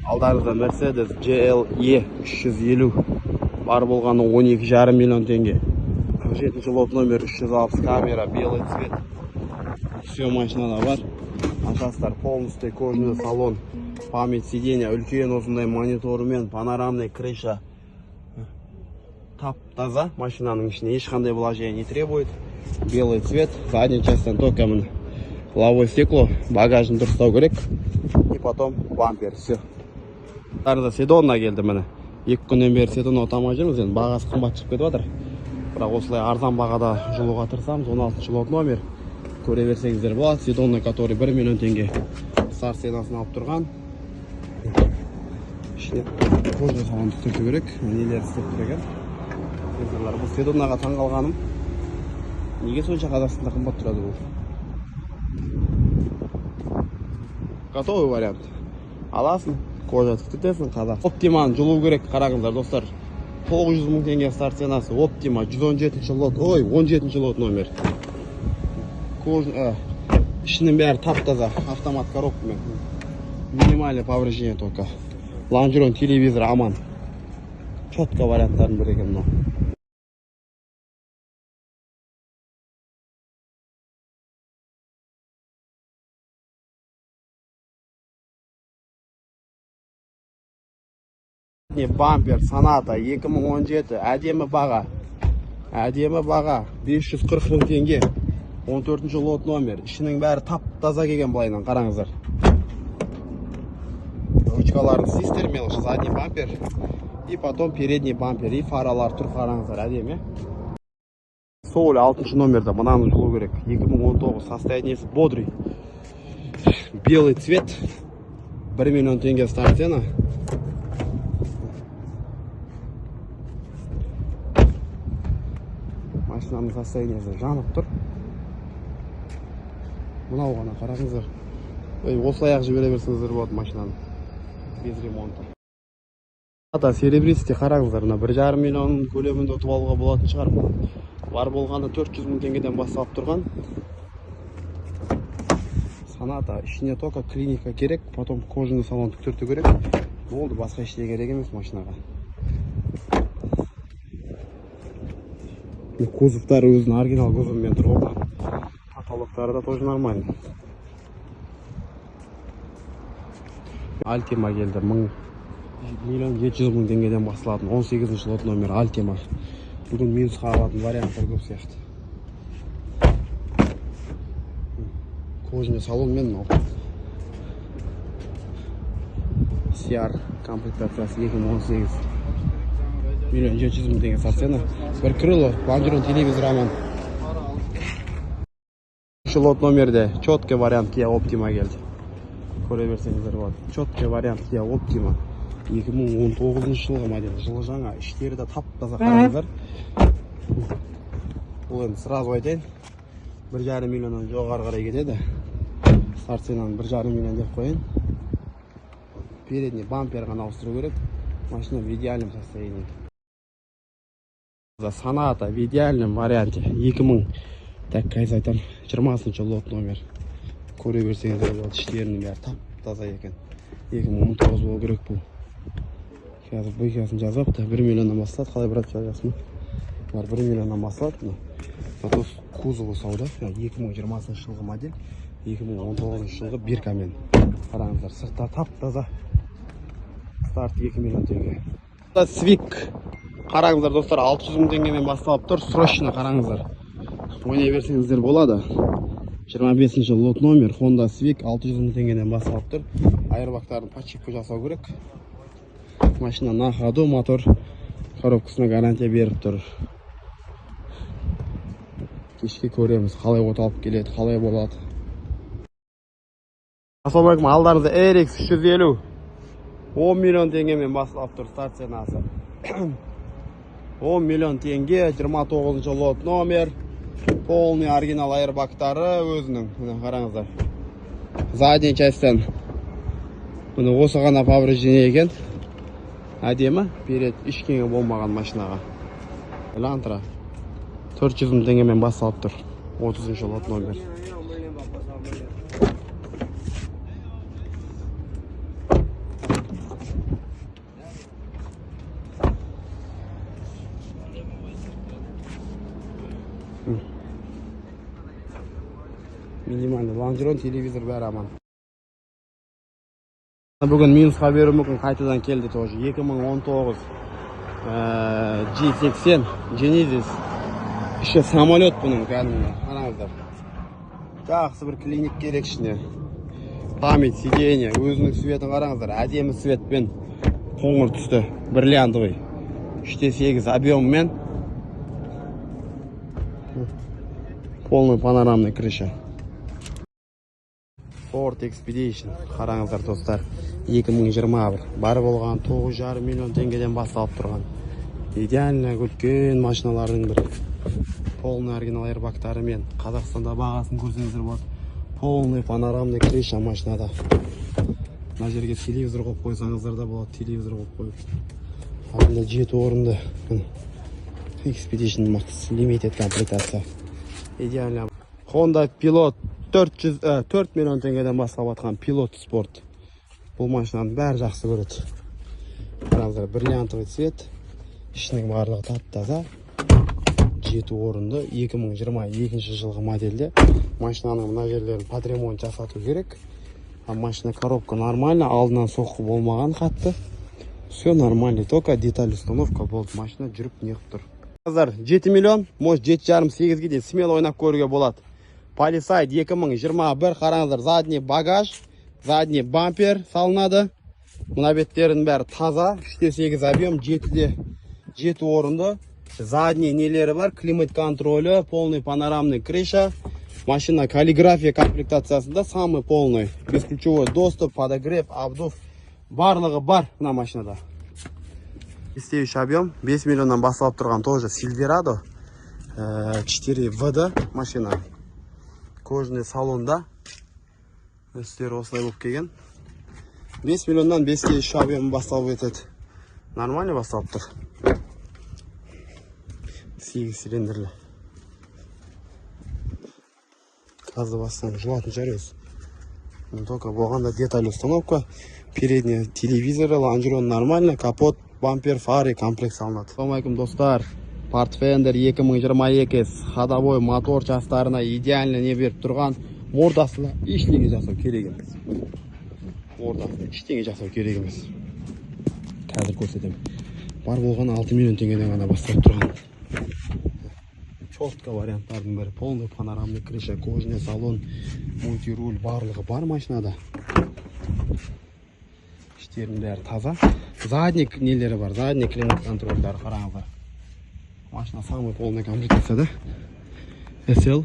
Алдарыңызда Mercedes GLE 350, бар болғаны 12,5 миллион теңге. 47 лот номер, 360 камера, белый цвет. Все машинада бар. Ашасыздар, полностью кожаный салон, память сиденья, үлкен осындай мониторымен, панорамный крыша. Тап таза, машинаның ішіне ешқандай вложение не требует. Белый цвет, задняя часть только міне лобовое стекло, багажын дұрыстау керек. И потом бампер, все. Алдарыңызда Седона келді міне. 2 күннен бері Седона ұтамай жүрміз, енді бағасы қымбат шығып кетіп жатыр. Бірақ осылай арзан бағада жұлуға тырысамыз. 16 лот номер. Көре берсеңіздер болады. Седона, который 1 миллион теңге старт ценасын алып тұрған. Ішіне кожа салон түсірту керек. Нелер істеп тұр екен. Сенсорлар. Бұл Седонаға таң қалғаным. Неге сонша Қазақстанда қымбат тұрады бұл? Готовый вариант. Аласың, кожа тіктетесің, қазақ. Оптиманы жұлу керек, қараңыздар, достар. 900 мың теңге старт ценасы. Оптима 117 лот, ой, 17 лот номер. Кожа, ішінің бәрі тап-таза, автомат коробкамен. Минимальное повреждение только. Лонжерон, телевизор аман. Четко варианттардың бірі екен мынау. Не бампер, Соната 2017, әдемі баға. Әдемі баға, 540 мың теңге. 14 лот номер. Ішінің бәрі тап таза келген былайынан, қараңыздар. Ручкаларын істейсіздер, мелочь, задний бампер и потом передний бампер и фаралар тұр, қараңыздар, әдемі. Соул 6 номерде, мынаны жұлу керек. 2019, состояниесі бодрый. Белый цвет. 1 миллион теңге старт цена. Машинаның состояниесі жанып тұр. Мынау ғана қараңыздар. Ой, осылай ақ жібере берсеңіздер болады машинаны. Без ремонта. Ата серебристый, қараңыздар, мына 1,5 миллион көлемінде ұтып алуға болатын шығар. Бар болғаны 400 мың теңгеден басталып тұрған. Соната, ішіне только клиника керек, потом кожаный салон түктірту керек. Болды, басқа ештеңе керек емес машинаға. Кузовтары өзінің оригинал кузовымен тұр ғой. Потолоктары да тоже нормально. Альтима келді, 1 миллион 700 мың теңгеден басталатын 18 лот номер Альтима. Бүгін минусқа алатын варианттар көп сияқты. Кожаный салонмен мынау. CR комплектациясы 2018. 1 миллион 700 мың теңге старт цена. Бір крыло, лонжерон, телевизор аман. Лот номерде четкий вариант Kia Optima келді. Көре берсеңіздер болады. Четкий вариант Kia Optima. 2019 жылғы модель. Жылы жаңа, іштері де тап таза, қараңыздар. Бұл енді сразу айтайын. 1,5 миллионнан жоғары қарай кетеді. Старт ценаны 1,5 миллион деп қояйын. Передний бампер ғана ауыстыру керек. Машина в идеальном состоянии. Соната в идеальном варианте. 2000, так, қазір айтамын, 20 лот номер. Көре берсеңіздер болады, іштерінің бәрі тап таза екен. 2019 болу керек бұл. Қазір бейкасын жазып, 1 миллионнан басталады. Қалай, брат, жазасың ба? Бұлар 1 миллионнан басталады. Мына. Зато кузовы сауда. 2020 жылғы модель, 2019 жылғы биркамен. Қараңыздар, сыртта тап таза. Старт 2 миллион теңге. Свик. Қараңыздар, достар, 600 мың теңгемен басталып тұр. Срочно қараңыздар. Ойнай берсеңіздер болады. 25 лот номер Honda Civic 600 мың теңгеден басталып тұр. Аэрбагтарын подшипка жасау керек. Машина на ходу, мотор коробкасына гарантия беріп тұр. Кешке көреміз, қалай оталып келеді, қалай болады. Ассалаумағалейкум, алдарыңызда RX 350 10 миллион теңгемен басталып тұр старт ценасы. 10 миллион теңге, 29 лот номер, полный оригинал аэрбагтары өзінің, міне, қараңыздар. Задний частьтан міне осы ғана повреждение екен. Әдемі, перед ештеңе болмаған машинаға. Элантра 400 мың теңгемен басталып тұр. 30 лот номер. Минимальный лонжерон, телевизор, бәрі аман. Бүгін минусқа беруі мүмкін, қайтадан келді тоже. 2019 G80 Genesis. Іші самолет бұның кәдімгі. Қараңыздар. Жақсы бір клининг керек ішіне. Память сиденья, өзінің цветін қараңыздар. Әдемі цветпен, қоңыр түсті, бриллиантовый. 3,8 объеммен. Полный панорамный крыша. Ford Expedition, қараңыздар, достар. 2021, бар болған 9,5 миллион теңгеден басталып тұрған. Идеально үлкен машиналардың бірі. Полный оригинал airbagтарымен. Қазақстанда бағасын көрсеңіздер болады. Полный панорамный крыша машинада. Мына жерге телевизор қойып қойсаңыздар да болады, телевизор қойып қойып. Артында жеті орынды. Міне. Expedition Max Limited комплектация. Идеально. Honda Pilot 400, 4 миллион теңгеден басталып жатқан Pilot Sport. Бұл машинаны бәрі жақсы көреді. Қараңыздар, бриллиантовый цвет. Ішінің барлығы тап-таза. Жеті орынды, 2022 жылғы модельде. Машинаның мына жерлерін под ремонт жасату керек. А машина, коробка нормально, алдынан соққы болмаған қатты. Все нормально, только деталь установка болды. Машина жүріп неғып тұр. Қыздар, 7 миллион, может, 7,5, 8-ге дейін смело ойнап көруге болады. Palisade 2021, қараңыздар, задний багаж, задний бампер салынады. Мына беттерінің бәрі таза, 3,8 объем, 7-де 7 орынды. Задний нелері бар, климат контролі, полный панорамный крыша. Машина каллиграфия комплектациясында, самый полный. Бесключевой доступ, подогрев, обдув, барлығы бар мына машинада. Бесте объем, 5 миллионнан басталып тұрған тоже Silverado 4 WD машина. Кожаный салонда. Үстері осылай болып келген. 5 миллионнан 5-те 3 объем басталып етеді. Нормально басталып тұр. 8 цилиндрлі. Газды бассаң, жуатын шығар өзі. Но только болғанда деталь установка, передний телевизоры, лонжерон нормально, капот, бампер, фары, комплект салынады. Ассалаумағалейкум, достар. Pathfinder 2022, ходовой мотор жастарына идеально не беріп тұрған. Мордасына ештеңе жасау керек емес. Мордасына ештеңе жасау керек емес. Қазір көрсетемін. Бар болған 6 миллион теңгеден ғана басталып тұрған. Четко варианттардың бірі. Полный панорамный крыша, кожаный салон, мультируль, барлығы бар машинада. Іштерінің бәрі таза. Задний нелері бар, задний климат контрольдары, қараңыздар. Машина самый полный комплектацияда. SL.